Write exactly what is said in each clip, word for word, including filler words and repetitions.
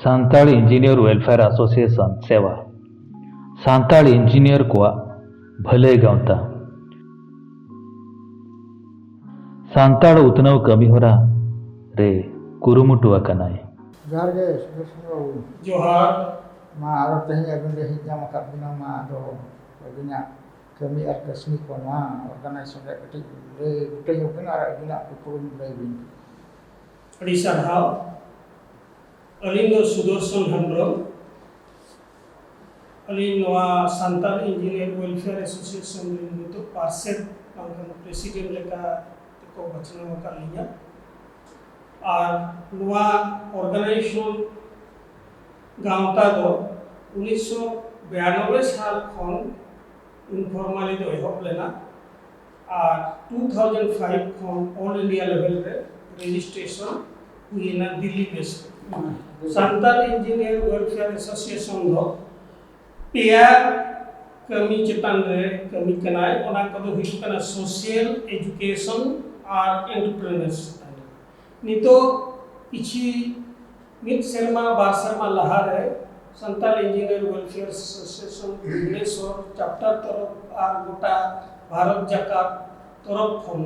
Santal engineer welfare association, ᱥᱮᱣᱟ, Santal engineer ᱠᱚᱣᱟᱜ ᱵᱷᱟᱹᱞᱟᱹᱭ ᱜᱟᱶᱛᱟ, ᱥᱟᱱᱛᱟᱲ ᱩᱛᱱᱟᱹᱣ ᱠᱟᱹᱢᱤᱦᱚᱨᱟ ᱨᱮ ᱠᱩᱨᱩᱢᱩᱴᱩ ᱟᱠᱟᱱᱟᱭ᱾ ᱡᱚᱦᱟᱨ ᱜᱮ ᱥᱩᱫᱚᱨᱥᱚᱱ ᱵᱟᱹᱵᱩ᱾ ᱡᱚᱦᱟᱨ᱾ ᱢᱟ ᱟᱨᱚ ᱛᱮᱦᱮᱧ ᱟᱹᱵᱤᱱ ᱞᱮ ᱦᱮᱡ ᱧᱟᱢ ᱟᱠᱟᱫ ᱵᱤᱱᱟ, ᱢᱟ ᱟᱫᱚ ᱟᱹᱵᱤᱱᱟᱜ ᱠᱟᱹᱢᱤ ᱟᱨ ᱠᱟᱹᱥᱱᱤ ᱠᱚ ᱱᱚᱣᱟ ᱚᱨᱜᱟᱱᱟᱭᱡᱮᱥᱚᱱ ᱨᱮ ᱠᱟᱹᱴᱤᱡ ᱞᱟᱹᱭ ᱵᱩᱴᱟᱹ ᱧᱚᱜ ᱵᱤᱱ ᱟᱨ ᱟᱹᱵᱤᱱᱟᱜ ᱩᱯᱨᱩᱢ ᱞᱟᱹᱭ ᱵᱤᱱ᱾ ᱟᱹᱰᱤ ᱥᱟᱨᱦᱟᱣ᱾ ᱟᱹᱞᱤᱧ ᱫᱚ ᱥᱩᱫᱚᱨᱥᱚᱱ ᱦᱮᱢᱵᱨᱚᱢ᱾ ᱟᱹᱞᱤᱧ ᱱᱚᱣᱟ ᱥᱟᱱᱛᱟᱲ ᱤᱧᱡᱤᱱᱤᱭᱟᱨ ᱣᱮᱞᱯᱷᱮᱭᱟᱨ ᱮᱥᱳᱥᱤᱭᱮᱥᱚᱱ ᱨᱮᱱ ᱱᱤᱛᱚᱜ ᱯᱟᱨᱥᱮᱛ ᱵᱟᱝᱠᱷᱟᱱ ᱯᱨᱮᱥᱤᱰᱮᱱᱴ ᱞᱮᱠᱟ ᱛᱮᱠᱚ ᱵᱟᱪᱷᱱᱟᱣ ᱟᱠᱟᱫ ᱞᱤᱧᱟ᱾ ᱟᱨ ᱱᱚᱣᱟ ᱚᱨᱜᱟᱱᱟᱭᱡᱮᱥᱚᱱ ᱜᱟᱶᱛᱟ ᱫᱚ ᱩᱱᱤᱥᱥᱚ ᱵᱤᱨᱟᱱᱚᱵᱵᱳᱭ ᱥᱟᱞ ᱠᱷᱚᱱ ᱤᱱᱯᱷᱚᱨᱢᱟᱞᱤ ᱫᱚ ᱮᱦᱚᱵ ᱞᱮᱱᱟ ᱟᱨ ᱴᱩ ᱛᱷᱟᱣᱡᱮᱱᱰ ᱯᱷᱟᱭᱤᱵᱷ ᱠᱷᱚᱱ ᱚᱞ ᱤᱱᱰᱤᱭᱟ ᱞᱮᱵᱮᱞ ᱨᱮ ᱨᱮᱡᱤᱥᱴᱨᱮᱥᱚᱱ ᱦᱩᱭᱮᱱᱟ ᱫᱤᱞᱞᱤ ᱵᱮᱥ ᱨᱮ᱾ ᱥᱟᱱᱛᱟᱲ ᱤᱧᱡᱤᱱᱤᱭᱟᱨ ᱣᱮᱞᱯᱷᱮᱭᱟᱨ ᱮᱥᱳᱥᱤᱭᱮᱥᱚᱱ ᱫᱚ ᱯᱮᱭᱟ ᱠᱟᱹᱢᱤ ᱪᱮᱛᱟᱱ ᱨᱮ ᱠᱟᱹᱢᱤ ᱠᱟᱱᱟᱭ᱾ ᱚᱱᱟ ᱠᱚᱫᱚ ᱦᱩᱭᱩᱜ ᱠᱟᱱᱟ ᱥᱳᱥᱤᱭᱟᱞ, ᱮᱡᱩᱠᱮᱥᱚᱱ ᱟᱨ ᱮᱱᱴᱟᱨᱯᱨᱮᱱᱟᱨᱥ ᱪᱮᱛᱟᱱ ᱨᱮ᱾ ᱱᱤᱛᱚᱜ ᱠᱤᱪᱷᱤ ᱢᱤᱫ ᱥᱮᱨᱢᱟ ᱵᱟᱨ ᱥᱮᱨᱢᱟ ᱞᱟᱦᱟᱨᱮ Santal engineer welfare association Bhubaneswar chapter ᱛᱚᱨᱚᱯ ᱟᱨ ᱜᱚᱴᱟ ᱵᱷᱟᱨᱚᱛ ᱡᱟᱠᱟᱛ ᱛᱚᱨᱚᱯ ᱠᱷᱚᱱ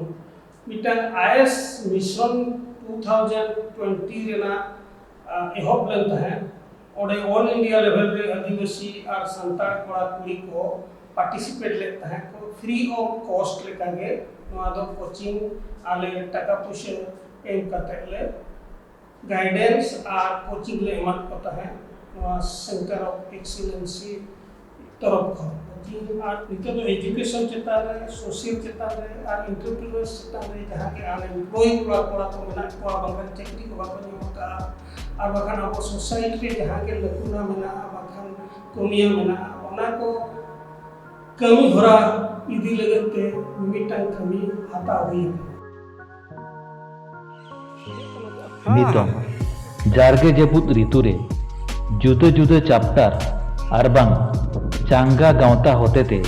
ᱢᱤᱫᱴᱟᱝ IAS mission two thousand twenty ᱨᱮᱱᱟᱜ, ᱟ, ᱮᱦᱚᱵ ᱞᱮᱱ ᱛᱟᱦᱮᱸᱫ᱾ ᱚᱸᱰᱮ ᱚᱞ ᱤᱱᱰᱤᱭᱟ ᱞᱮᱵᱮᱞ ᱨᱮ ᱟᱹᱫᱤᱵᱟᱹᱥᱤ ᱟᱨ ᱥᱟᱱᱛᱟᱲ ᱠᱚᱲᱟ ᱠᱩᱲᱤ ᱠᱚ ᱯᱟᱨᱴᱤᱥᱤᱯᱮᱴ ᱞᱮᱫ ᱛᱟᱦᱮᱸᱫ ᱠᱚ᱾ ᱯᱷᱨᱤ ᱚᱯᱷ ᱠᱚᱥᱴ ᱞᱮᱠᱟᱜᱮ ᱱᱚᱣᱟ ᱫᱚ ᱠᱳᱪᱤᱝ ᱟᱞᱮ ᱴᱟᱠᱟ ᱯᱩᱭᱥᱟᱹ ᱮᱢ ᱠᱟᱛᱮᱫ ᱞᱮ ᱜᱟᱭᱰᱮᱱᱥ ᱟᱨ ᱠᱳᱪᱤᱝ ᱞᱮ ᱮᱢᱟᱫ ᱠᱚ ᱛᱟᱦᱮᱸᱫ ᱱᱚᱣᱟ ᱥᱮᱱᱴᱟᱨ ᱚᱯᱷ ᱮᱠᱥᱤᱞᱮᱱᱥᱤ ᱛᱚᱨᱚᱯ ᱠᱷᱚᱱ᱾ ᱟᱨ ᱱᱤᱛᱚᱜ ᱫᱚ ᱮᱡᱩᱠᱮᱥᱚᱱ ᱪᱮᱛᱟᱱ ᱨᱮ, ᱥᱳᱥᱤᱭᱟᱞ ᱪᱮᱛᱟᱱ ᱨᱮ ᱟᱨ ᱮᱱᱴᱟᱨᱯᱨᱮᱱᱟᱨᱥ ᱪᱮᱛᱟᱱ ᱨᱮ ᱡᱟᱦᱟᱸ ᱜᱮ ᱟᱱᱮᱢᱯᱞᱚᱭ ᱠᱚᱲᱟ ᱠᱚᱲᱟ ᱠᱚ ᱢᱮᱱᱟᱜ ᱠᱚᱣᱟ, ᱵᱟᱝᱠᱷᱟᱱ ᱪᱟᱹᱠᱨᱤ ᱠᱚ ᱵᱟᱠᱚ ᱧᱟᱢ ᱟᱠᱟᱫᱼᱟ, ᱟᱨ ᱵᱟᱠᱷᱟᱱ ᱟᱵᱚ ᱥᱳᱥᱟᱭᱴᱤ ᱨᱮ ᱡᱟᱦᱟᱸ ᱜᱮ ᱞᱟᱹᱠᱩᱱᱟ ᱢᱮᱱᱟᱜᱼᱟ, ᱵᱟᱝᱠᱷᱟᱱ ᱠᱚᱢᱤᱭᱟᱹ ᱢᱮᱱᱟᱜᱼᱟ, ᱚᱱᱟ ᱠᱚ ᱠᱟᱹᱢᱤ ᱦᱚᱨᱟ ᱤᱫᱤ ᱞᱟᱹᱜᱤᱫ ᱛᱮ ᱢᱤᱢᱤᱫᱴᱟᱝ ᱠᱟᱹᱢᱤ ᱦᱟᱛᱟᱣ ᱦᱩᱭ ᱟᱠᱟᱱᱟ᱾ ᱱᱤᱛᱚᱝ ᱡᱟᱨᱜᱮ ᱡᱟᱹᱯᱩᱫ ᱨᱤᱛᱩ ᱨᱮ ᱡᱩᱫᱟᱹ ᱡᱩᱫᱟᱹ ᱪᱟᱯᱴᱟᱨ ᱟᱨᱵᱟᱝ ᱪᱟᱸᱜᱟ ᱜᱟᱶᱛᱟ ᱦᱚᱛᱮᱛᱮ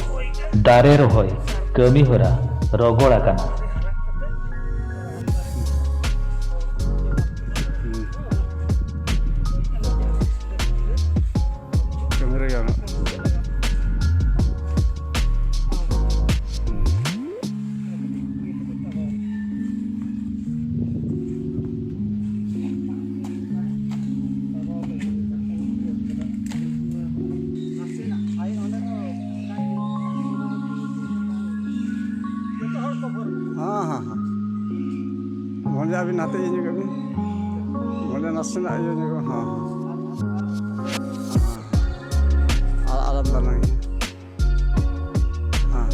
ᱫᱟᱨᱮ ᱨᱚᱦᱚᱭ ᱠᱟᱹᱢᱤ ᱦᱚᱨᱟ ᱨᱚᱜᱚᱲ ᱟᱠᱟᱱᱟ᱾ ᱱᱟᱛᱮ ᱤᱭᱟᱹ ᱧᱚᱜᱚᱜ ᱵᱤᱱ᱾ ᱱᱚᱰᱮ ᱱᱟᱥᱮᱱᱟᱜ ᱤᱭᱟᱹ ᱧᱚᱜᱚᱜ, ᱦᱚᱸ᱾ ᱟᱨ ᱟᱞᱚᱢ ᱫᱟᱱᱟᱝ ᱜᱮᱭᱟ᱾ ᱦᱮᱸ᱾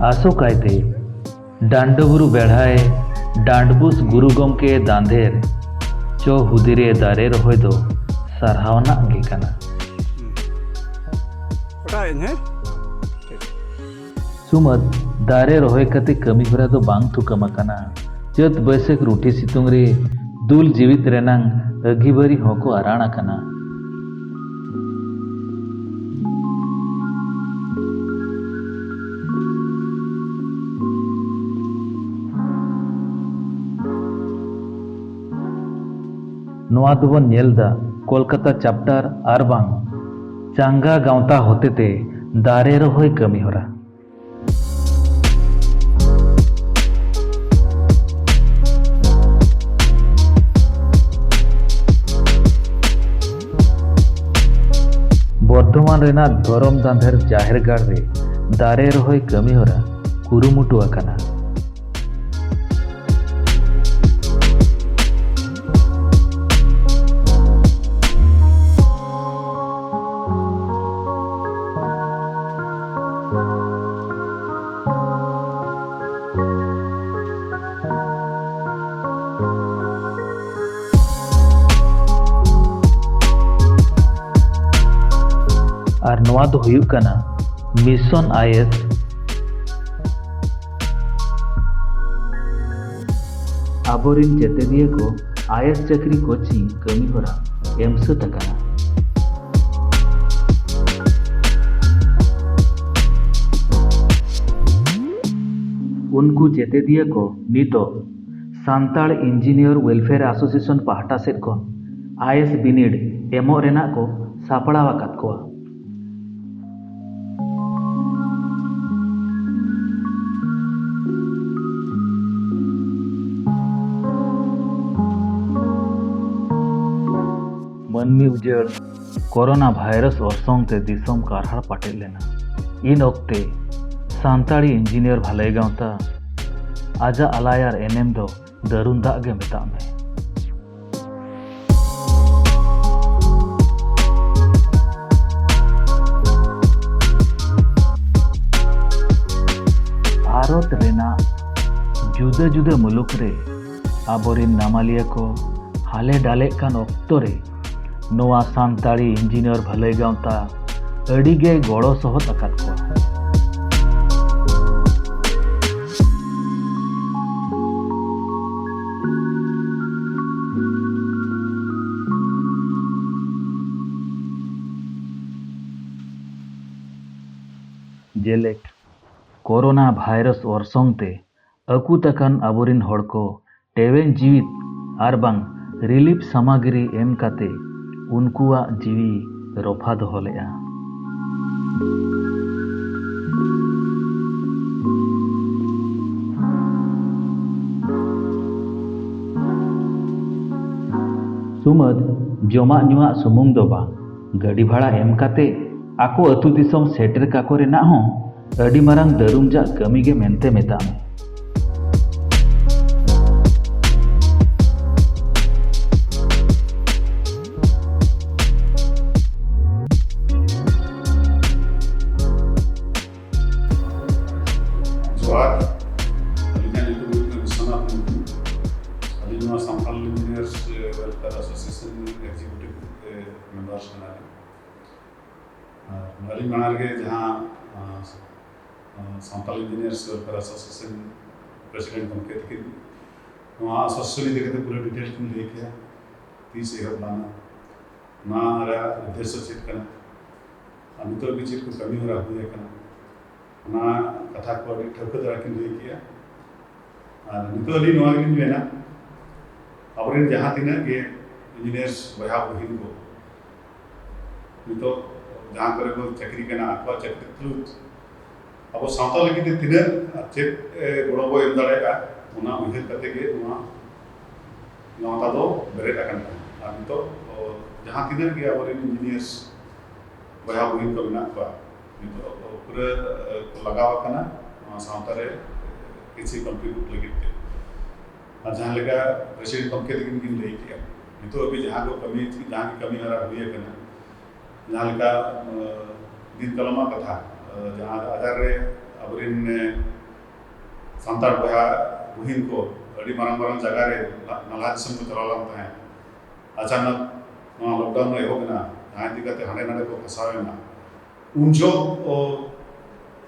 ᱟᱥᱚᱠᱟᱭᱛᱮ ᱰᱟᱸᱰᱵᱩᱨᱩ ᱵᱮᱲᱦᱟᱭ ᱰᱟᱸᱰᱵᱩᱥ ᱜᱩᱨᱩ ᱜᱚᱢᱠᱮ ᱫᱟᱸᱫᱷᱮᱨ ᱪᱚ ᱦᱩᱫᱤᱨᱮ ᱫᱟᱨᱮ ᱨᱚᱦᱚᱭ ᱫᱚ ᱥᱟᱨᱦᱟᱣᱱᱟᱜ ᱜᱮ ᱠᱟᱱᱟ᱾ ᱦᱩᱸ᱾ ᱚᱴᱟᱜ ᱤᱧ, ᱦᱮᱸ? ᱴᱷᱤᱠ᱾ ᱥᱩᱢᱟᱹᱫ ᱫᱟᱨᱮ ᱨᱚᱦᱚᱭ ᱠᱟᱛᱮ ᱠᱟᱹᱢᱤ ᱦᱚᱨᱟ ᱫᱚ ᱵᱟᱝ ᱛᱷᱩᱠᱟᱹᱢ ᱟᱠᱟᱱᱟ᱾ ᱪᱟᱹᱛ ᱵᱟᱹᱭᱥᱟᱹᱠᱷ ᱨᱩᱴᱷᱤ ᱥᱤᱛᱩᱝ ᱨᱮ ᱫᱩᱞ ᱡᱤᱣᱤᱫ ᱨᱮᱱᱟᱝ ᱟᱹᱜᱤᱵᱟᱹᱨᱤ ᱦᱚᱸᱠᱚ ᱟᱨᱟᱬ ᱟᱠᱟᱱᱟ᱾ ᱱᱚᱣᱟ ᱫᱚᱵᱚᱱ ᱧᱮᱞ ᱫᱟ ᱠᱳᱞᱠᱟᱛᱟ ᱪᱟᱯᱴᱟᱨ ᱟᱨ ᱵᱟᱝ ᱪᱟᱸᱜᱟ ᱜᱟᱶᱛᱟ ᱦᱚᱛᱮᱛᱮ ᱫᱟᱨᱮ ᱨᱚᱦᱚᱭ ᱠᱟᱹᱢᱤ ᱦᱚᱨᱟ᱾ ᱵᱚᱨᱫᱷᱚᱢᱟᱱ ᱨᱮᱱᱟᱜ ᱫᱷᱚᱨᱚᱢ ᱫᱟᱸᱫᱷᱮᱨ ᱡᱟᱦᱮᱨ ᱜᱟᱲ ᱨᱮ ᱫᱟᱨᱮ ᱨᱚᱦᱚᱭ ᱠᱟᱹᱢᱤ ᱦᱚᱨᱟ ᱠᱩᱨᱩᱢᱩᱴᱩ ᱟᱠᱟᱱᱟ᱾ ᱟᱨ ᱱᱚᱣᱟ ᱫᱚ ᱦᱩᱭᱩᱜ ᱠᱟᱱᱟ ᱢᱤᱥᱚᱱ ᱟᱭᱮᱥ᱾ ᱟᱵᱚᱨᱤᱱ ᱪᱮᱛᱮᱫᱤᱭᱟᱹ ᱠᱚ ᱟᱭᱮᱥ ᱪᱟᱹᱠᱨᱤ ᱠᱳᱪᱤᱝ ᱠᱟᱹᱢᱤ ᱦᱚᱨᱟ ᱮᱢ ᱥᱟᱹᱛ ᱟᱠᱟᱱᱟ᱾ ᱩᱱᱠᱩ ᱪᱮᱛᱮᱫᱤᱭᱟᱹ ᱠᱚ ᱱᱤᱛᱚᱜ ᱥᱟᱱᱛᱟᱲ ᱤᱧᱡᱤᱱᱤᱭᱟᱨ ᱣᱮᱞᱯᱷᱮᱭᱟᱨ ᱮᱥᱳᱥᱤᱭᱮᱥᱚᱱ ᱯᱟᱦᱴᱟ ᱥᱮᱫ ᱠᱷᱚᱱ ᱟᱭᱮᱥ ᱵᱤᱱᱤᱰ ᱮᱢᱚᱜ ᱨᱮᱱᱟᱜ ᱠᱚ ᱥᱟᱯᱲᱟᱣ ᱟᱠᱟᱫ ᱠᱚᱣᱟ᱾ ᱢᱟᱹᱱᱢᱤ ᱩᱡᱟᱹᱲ ᱠᱳᱨᱳᱱᱟ ᱵᱷᱟᱭᱨᱟᱥ ᱚᱨᱥᱚᱝ ᱛᱮ ᱫᱤᱥᱚᱢ ᱠᱟᱨᱦᱟᱲ ᱯᱟᱴᱮᱫ ᱞᱮᱱᱟ᱾ ᱤᱱ ᱚᱠᱛᱮ ᱥᱟᱱᱛᱟᱲᱤ ᱤᱧᱡᱤᱱᱤᱭᱟᱨ ᱵᱷᱟᱹᱞᱟᱹᱭ ᱜᱟᱶᱛᱟ ᱟᱡᱟᱜ ᱟᱞᱟᱭ ᱟᱨ ᱮᱱᱮᱢ ᱫᱚ ᱫᱟᱹᱨᱩᱱ ᱫᱟᱜ ᱜᱮ ᱢᱮᱛᱟᱜ ᱢᱮ᱾ ᱵᱷᱟᱨᱚᱛ ᱨᱮᱱᱟᱜ ᱡᱩᱫᱟᱹ ᱡᱩᱫᱟᱹ ᱢᱩᱞᱩᱠ ᱨᱮ ᱟᱵᱚᱨᱤᱱ ᱱᱟᱢᱟᱞᱤᱭᱟᱹ ᱠᱚ ᱦᱟᱞᱮ ᱰᱟᱞᱮᱜ ᱠᱟᱱ ᱚᱠᱛᱚ ᱨᱮ ᱱᱚᱣᱟ ᱥᱟᱱᱛᱟᱲᱤ ᱤᱧᱡᱤᱱᱤᱭᱟᱨ ᱵᱷᱟᱹᱞᱟᱹᱭ ᱜᱟᱶᱛᱟ ᱟᱹᱰᱤ ᱜᱮᱭ ᱜᱚᱲᱚ ᱥᱚᱦᱚᱫ ᱟᱠᱟᱫ ᱠᱚᱣᱟ᱾ ᱡᱮᱞᱮᱠ, ᱠᱳᱨᱳᱱᱟ ᱵᱷᱟᱭᱨᱟᱥ ᱚᱨᱥᱚᱝ ᱛᱮ ᱟᱹᱠᱩᱛ ᱟᱠᱟᱱ ᱟᱵᱚᱨᱤᱱ ᱦᱚᱲ ᱠᱚ ᱴᱮᱣᱮᱧ ᱡᱤᱣᱤᱫ ᱟᱨ ᱵᱟᱝ ᱨᱤᱞᱤᱯ ᱥᱟᱢᱟᱜᱨᱤ ᱮᱢ ᱠᱟᱛᱮ ᱩᱱᱠᱩᱣᱟᱜ ᱡᱤᱣᱤ ᱨᱚᱯᱷᱟ ᱫᱚᱦᱚ ᱞᱮᱫᱼᱟ᱾ ᱥᱩᱢᱟᱹᱫ ᱡᱚᱢᱟᱜ ᱧᱩᱣᱟᱜ ᱥᱩᱢᱩᱝ ᱫᱚ ᱵᱟᱝ, ᱜᱟᱹᱰᱤ ᱵᱷᱟᱲᱟ ᱮᱢ ᱠᱟᱛᱮ ᱟᱠᱚ ᱟᱹᱛᱩ ᱫᱤᱥᱚᱢ ᱥᱮᱴᱮᱨ ᱠᱟᱠᱚ ᱨᱮᱱᱟᱜ ᱦᱚᱸ ᱟᱹᱰᱤ ᱢᱟᱨᱟᱝ ᱫᱟᱹᱨᱩᱢ ᱡᱟᱜ ᱠᱟᱹᱢᱤ ᱜᱮ ᱢᱮᱱᱛᱮ ᱢᱮᱛᱟᱜ ᱢᱮ᱾ ᱡᱚᱦᱟᱨ, ᱟᱹᱞᱤᱧᱟᱜ ᱧᱩᱛᱩᱢ ᱦᱩᱭᱩᱜ ᱠᱟᱱᱟ ᱵᱤᱥᱥᱚᱱᱟᱛᱷ ᱢᱩᱨᱢᱩ᱾ ᱟᱹᱞᱤᱧ ᱱᱚᱣᱟ ᱥᱟᱱᱛᱟᱲ ᱤᱧᱡᱤᱱᱤᱭᱟᱨᱥ ᱳᱭᱮᱞᱯᱷᱮᱭᱟᱨ ᱮᱥᱳᱥᱤᱭᱮᱥᱚᱱ ᱨᱤᱱ ᱮᱠᱡᱤᱠᱤᱭᱩᱴᱤᱵᱷ ᱢᱮᱢᱵᱟᱨ ᱠᱟᱱᱟᱞᱤᱧ᱾ ᱟᱨ ᱟᱹᱞᱤᱧ ᱢᱟᱲᱟᱝ ᱨᱮᱜᱮ ᱡᱟᱦᱟᱸ, ᱟᱸ, ᱟᱸ, Santal engineers welfare association president ᱜᱚᱢᱠᱮ ᱛᱟᱹᱠᱤᱱ ᱱᱚᱣᱟ ᱟᱥᱟᱥᱚᱱ ᱤᱫᱤ ᱠᱟᱛᱮ ᱯᱩᱨᱟᱹ ᱰᱤᱴᱮᱞ ᱠᱤᱱ ᱞᱟᱹᱭ ᱠᱮᱭᱟ, ᱛᱤᱥ ᱮᱦᱚᱵ ᱞᱮᱱᱟ, ᱱᱚᱣᱟ ᱨᱮᱭᱟᱜ ᱩᱫᱽᱫᱮᱥᱥᱚ ᱪᱮᱫ ᱠᱟᱱᱟ, ᱟᱨ ᱱᱤᱛᱚᱜ ᱜᱮ ᱪᱮᱫ ᱠᱚ ᱠᱟᱹᱢᱤ ᱦᱚᱨᱟ ᱦᱩᱭ ᱟᱠᱟᱱᱟ, ᱚᱱᱟ ᱠᱟᱛᱷᱟ ᱠᱚ ᱟᱹᱰᱤ ᱴᱷᱟᱹᱣᱠᱟᱹ ᱫᱷᱟᱨᱟ ᱠᱤᱱ ᱞᱟᱹᱭ ᱠᱮᱜᱼᱟ᱾ ᱟᱨ ᱱᱤᱛᱚᱜ ᱟᱹᱞᱤᱧ ᱱᱚᱣᱟ ᱜᱮᱞᱤᱧ ᱢᱮᱱᱟ, ᱟᱵᱚᱨᱮᱱ ᱡᱟᱦᱟᱸ ᱛᱤᱱᱟᱹᱜ ᱜᱮ ᱤᱧᱡᱤᱱᱤᱭᱟᱨᱥ ᱵᱚᱭᱦᱟ ᱵᱩᱦᱤᱱ ᱠᱚ ᱱᱤᱛᱚᱜ ᱡᱟᱦᱟᱸ ᱠᱚᱨᱮ ᱠᱚ ᱪᱟᱹᱠᱨᱤ ᱠᱟᱱᱟ, ᱟᱠᱚᱣᱟᱜ ᱪᱟᱹᱠᱨᱤ ᱛᱩᱞᱩᱡ ᱟᱵᱚ ᱥᱟᱶᱛᱟ ᱞᱟᱹᱜᱤᱫ ᱛᱮ ᱛᱤᱱᱟᱹᱜ ᱟᱨ ᱪᱮᱫ, ᱮ, ᱜᱚᱲᱚ ᱵᱚ ᱮᱢ ᱫᱟᱲᱮᱭᱟᱜᱼᱟ, ᱚᱱᱟ ᱩᱭᱦᱟᱹᱨ ᱠᱟᱛᱮ ᱜᱮ ᱱᱚᱣᱟ ᱜᱟᱶᱛᱟ ᱫᱚ ᱵᱮᱨᱮᱫ ᱟᱠᱟᱱ ᱛᱟᱦᱮᱸᱫ᱾ ᱟᱨ ᱱᱤᱛᱚᱜ, ᱚ, ᱡᱟᱦᱟᱸ ᱛᱤᱱᱟᱹᱜ ᱜᱮ ᱟᱵᱚᱨᱮᱱ ᱤᱧᱡᱤᱱᱤᱭᱟᱨᱥ ᱵᱚᱭᱦᱟ ᱵᱩᱦᱤᱱ ᱠᱚ ᱢᱮᱱᱟᱜ ᱠᱚᱣᱟ, ᱱᱤᱛᱚᱜ ᱯᱩᱨᱟᱹ ᱠᱚ ᱞᱟᱜᱟᱣ ᱟᱠᱟᱱᱟ ᱱᱚᱣᱟ ᱥᱟᱶᱛᱟ ᱨᱮ ᱠᱤᱪᱷᱤ ᱠᱚᱱᱴᱨᱤᱵᱤᱭᱩᱴ ᱞᱟᱹᱜᱤᱫ ᱛᱮ᱾ ᱟᱨ ᱡᱟᱦᱟᱸ ᱞᱮᱠᱟ ᱯᱨᱮᱥᱤᱰᱮᱱᱴ ᱜᱚᱢᱠᱮ ᱛᱟᱹᱠᱤᱱ ᱠᱤᱱ ᱞᱟᱹᱭ ᱠᱮᱜᱼᱟ, ᱱᱤᱛᱚᱜ ᱦᱟᱹᱵᱤᱡ ᱡᱟᱦᱟᱸ ᱠᱚ ᱠᱟᱹᱢᱤ, ᱡᱟᱦᱟᱸ ᱠᱚ ᱠᱟᱹᱢᱤ ᱦᱚᱨᱟ ᱦᱩᱭ ᱟᱠᱟᱱᱟ, ᱡᱟᱦᱟᱸ ᱞᱮᱠᱟ ᱫᱤᱱ ᱠᱟᱞᱚᱢᱟᱜ ᱠᱟᱛᱷᱟ, ᱡᱟᱦᱟᱸ ᱟᱡᱟᱨ ᱨᱮ ᱟᱵᱚᱨᱮᱱ ᱥᱟᱱᱛᱟᱲ ᱵᱚᱭᱦᱟ ᱵᱩᱦᱤᱱ ᱠᱚ ᱟᱹᱰᱤ ᱢᱟᱨᱟᱝ ᱢᱟᱨᱟᱝ ᱡᱟᱭᱜᱟ ᱨᱮ ᱱᱟᱞᱦᱟ ᱫᱤᱥᱚᱢ ᱠᱚ ᱪᱟᱞᱟᱣ ᱞᱮᱱ ᱛᱟᱦᱮᱸᱫ, ᱟᱪᱟᱱᱚᱠ ᱱᱚᱣᱟ ᱞᱚᱠᱰᱟᱣᱩᱱ ᱮᱦᱚᱵ ᱮᱱᱟ, ᱡᱟᱦᱟᱸ ᱤᱫᱤ ᱠᱟᱛᱮ ᱦᱟᱸᱰᱮ ᱱᱟᱰᱮ ᱠᱚ ᱯᱷᱟᱥᱟᱣ ᱮᱱᱟ᱾ ᱩᱱ ᱡᱚᱦᱚᱜ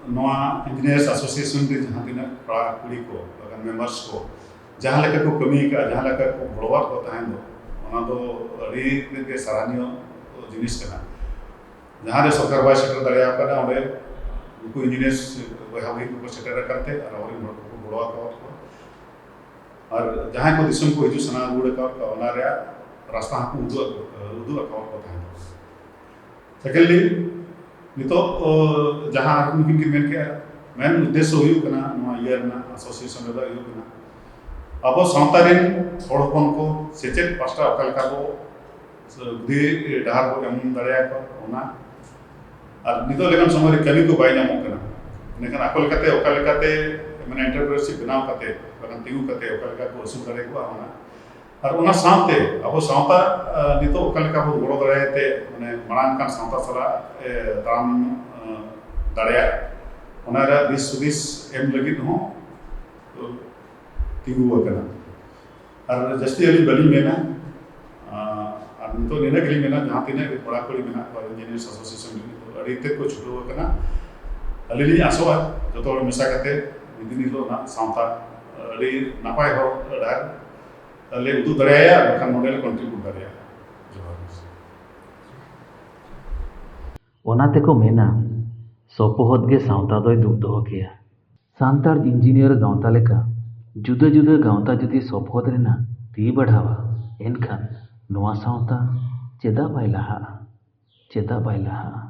ᱱᱚᱣᱟ ᱤᱧᱡᱤᱱᱤᱭᱟᱨᱥ ᱮᱥᱳᱥᱤᱭᱮᱥᱚᱱ ᱨᱮ ᱡᱟᱦᱟᱸ ᱛᱤᱱᱟᱹᱜ ᱠᱚᱲᱟ ᱠᱩᱲᱤ ᱠᱚ ᱵᱟᱠᱷᱟᱱ ᱢᱮᱢᱵᱟᱨᱥ ᱠᱚ ᱡᱟᱦᱟᱸ ᱞᱮᱠᱟ ᱠᱚ ᱠᱟᱹᱢᱤ ᱟᱠᱟᱫᱼᱟ, ᱡᱟᱦᱟᱸ ᱞᱮᱠᱟ ᱠᱚ ᱜᱚᱲᱚᱣᱟᱫ ᱠᱚ ᱛᱟᱦᱮᱸ ᱫᱚ, ᱚᱱᱟ ᱫᱚ ᱟᱹᱰᱤ ᱛᱮᱫ ᱜᱮ ᱥᱟᱨᱦᱟᱣᱱᱤᱭᱚ ᱡᱤᱱᱤᱥ ᱠᱟᱱᱟ᱾ ᱡᱟᱦᱟᱸ ᱨᱮ ᱥᱚᱨᱠᱟᱨ ᱵᱟᱭ ᱥᱮᱴᱮᱨ ᱫᱟᱲᱮᱭᱟᱠᱚ ᱠᱟᱱᱟ, ᱚᱸᱰᱮ ᱩᱱᱠᱩ ᱤᱧᱡᱤᱱᱤᱭᱟᱨᱥ ᱵᱚᱭᱦᱟ ᱵᱩᱦᱤᱱ ᱠᱚᱠᱚ ᱥᱮᱴᱮᱨ ᱟᱠᱟᱱ ᱛᱮ ᱟᱨ ᱟᱵᱚᱨᱮᱱ ᱦᱚᱲ ᱠᱚᱠᱚ ᱜᱚᱲᱚ ᱟᱠᱟᱣᱟᱫ ᱠᱚᱣᱟ᱾ ᱟᱨ ᱡᱟᱦᱟᱸᱭ ᱠᱚ ᱫᱤᱥᱚᱢ ᱠᱚ ᱦᱤᱡᱩᱜ ᱥᱟᱱᱟ ᱨᱩᱣᱟᱹᱲ ᱟᱠᱟᱣᱟᱫ ᱠᱚᱣᱟ, ᱚᱱᱟ ᱨᱮᱭᱟᱜ ᱨᱟᱥᱛᱟ ᱦᱚᱸᱠᱚ ᱩᱫᱩᱜ ᱟᱠᱚ, ᱩᱫᱩᱜ ᱟᱠᱟᱣᱟᱫ ᱠᱚ ᱛᱟᱦᱮᱸᱫ᱾ ᱥᱮᱠᱮᱱᱰᱞᱤ, ᱱᱤᱛᱚᱜ ᱡᱟᱦᱟᱸ ᱱᱩᱠᱤᱱ ᱠᱤᱱ ᱢᱮᱱ ᱠᱮᱜᱼᱟ, ᱢᱮᱱ ᱩᱫᱽᱫᱮᱥᱥᱚ ᱦᱩᱭᱩᱜ ᱠᱟᱱᱟ ᱱᱚᱣᱟ ᱤᱭᱟᱹ ᱨᱮᱱᱟᱜ, ᱮᱥᱳᱥᱤᱭᱮᱥᱚᱱ ᱨᱮᱫᱚ ᱦᱩᱭᱩᱜ ᱠᱟᱱᱟ ᱟᱵᱚ ᱥᱟᱶᱛᱟ ᱨᱮᱱ ᱦᱚᱲ ᱦᱚᱯᱚᱱ ᱠᱚ ᱥᱮᱪᱮᱫ ᱯᱟᱥᱴᱟ ᱚᱠᱟ ᱞᱮᱠᱟ ᱵᱚ ᱵᱩᱫᱷᱤ ᱰᱟᱦᱟᱨ ᱵᱚ ᱮᱢ ᱫᱟᱲᱮᱭᱟᱠᱚᱣᱟ, ᱚᱱᱟ᱾ ᱟᱨ ᱱᱤᱛᱚᱜ ᱞᱮᱠᱟᱱ ᱥᱚᱢᱚᱭ ᱨᱮ ᱠᱟᱹᱢᱤ ᱠᱚ ᱵᱟᱭ ᱧᱟᱢᱚᱜ ᱠᱟᱱᱟ᱾ ᱢᱮᱱᱠᱷᱟᱱ ᱟᱠᱚ ᱞᱮᱠᱟᱛᱮ ᱚᱠᱟ ᱞᱮᱠᱟᱛᱮ ᱢᱟᱱᱮ ᱮᱱᱴᱟᱨᱯᱨᱮᱱᱟᱨᱥᱤᱯ ᱵᱮᱱᱟᱣ ᱠᱟᱛᱮ, ᱵᱟᱠᱷᱟᱱ ᱛᱤᱸᱜᱩ ᱠᱟᱛᱮ ᱚᱠᱟ ᱞᱮᱠᱟ ᱠᱚ ᱟᱹᱥᱩᱞ ᱫᱟᱲᱮ ᱠᱚᱣᱟ, ᱚᱱᱟ᱾ ᱟᱨ ᱚᱱᱟ ᱥᱟᱶᱛᱮ ᱟᱵᱚ ᱥᱟᱶᱛᱟ ᱱᱤᱛᱚᱜ ᱚᱠᱟ ᱞᱮᱠᱟ ᱵᱚ ᱜᱚᱲᱚ ᱫᱟᱲᱮᱭᱟᱛᱮ ᱢᱟᱱᱮ ᱢᱟᱲᱟᱝ ᱠᱟᱱ ᱥᱟᱶᱛᱟ ᱥᱟᱞᱟᱜ ᱮ ᱛᱟᱲᱟᱢ ᱫᱟᱲᱮᱭᱟᱜ, ᱚᱱᱟ ᱨᱮᱭᱟᱜ ᱫᱤᱥ ᱦᱩᱫᱤᱥ ᱮᱢ ᱞᱟᱹᱜᱤᱫ ᱦᱚᱸ ᱛᱤᱸᱜᱩ ᱟᱠᱟᱱᱟ᱾ ᱟᱨ ᱡᱟᱹᱥᱛᱤ ᱟᱹᱞᱤᱧ ᱵᱟᱹᱞᱤᱧ ᱢᱮᱱᱟ᱾ ᱟᱨ ᱱᱤᱛᱚᱜ ᱱᱤᱱᱟᱹᱜ ᱜᱮᱞᱤᱧ ᱢᱮᱱᱟ, ᱡᱟᱦᱟᱸ ᱛᱤᱱᱟᱹᱜ ᱜᱮ ᱠᱚᱲᱟ ᱠᱩᱲᱤ ᱢᱮᱱᱟᱜ ᱠᱚᱣᱟ ᱤᱧᱡᱤᱱᱤᱭᱟᱨᱥ ᱮᱥᱳᱥᱤᱭᱮᱥᱚᱱ ᱨᱮ ᱱᱤᱛᱚᱜ ᱟᱹᱰᱤ ᱛᱮᱫ ᱠᱚ ᱪᱷᱩᱴᱟᱹᱣ ᱟᱠᱟᱱᱟ᱾ ᱟᱹᱞᱤᱧ ᱞᱤᱧ ᱟᱥᱚᱜᱼᱟ ᱡᱚᱛᱚ ᱦᱚᱲ ᱢᱮᱥᱟ ᱠᱟᱛᱮ ᱢᱤᱫ ᱫᱤᱱ ᱦᱤᱞᱳᱜ ᱱᱟᱜ ᱥᱟᱶᱛᱟ ᱟᱹᱰᱤ ᱱᱟᱯᱟᱭ ᱦᱚᱨ ᱰᱟᱦᱟᱨ ᱞᱮ ᱩᱫᱩᱜ ᱫᱟᱲᱮᱭᱟᱭᱟ, ᱵᱟᱠᱷᱟᱱ ᱱᱚᱰᱮ ᱞᱮ ᱠᱚᱱᱴᱨᱤᱵᱤᱭᱩᱴ ᱫᱟᱲᱮᱭᱟᱜᱼᱟ᱾ ᱡᱚᱦᱟᱨ᱾ ᱚᱱᱟ ᱛᱮᱠᱚ ᱢᱮᱱᱟ, ᱥᱚᱯᱚᱦᱚᱫ ᱜᱮ ᱥᱟᱶᱛᱟ ᱫᱚᱭ ᱫᱩᱜ ᱫᱚᱦᱚ ᱠᱮᱭᱟ᱾ ᱥᱟᱱᱛᱟᱲ ᱤᱧᱡᱤᱱᱤᱭᱟᱨ ᱜᱟᱶᱛᱟ ᱞᱮᱠᱟ ᱡᱩᱫᱟᱹ ᱡᱩᱫᱟᱹ ᱜᱟᱶᱛᱟ ᱡᱩᱫᱤ ᱥᱚᱯᱚᱦᱚᱫ ᱨᱮᱱᱟᱜ ᱛᱤ ᱵᱟᱲᱦᱟᱣᱟ, ᱮᱱᱠᱷᱟᱱ ᱱᱚᱣᱟ ᱥᱟᱶᱛᱟ ᱪᱮᱫᱟᱜ ᱵᱟᱭ ᱞᱟᱦᱟᱜᱼᱟ? ᱪᱮᱫᱟᱜ ᱵᱟᱭ ᱞᱟᱦᱟᱜᱼᱟ?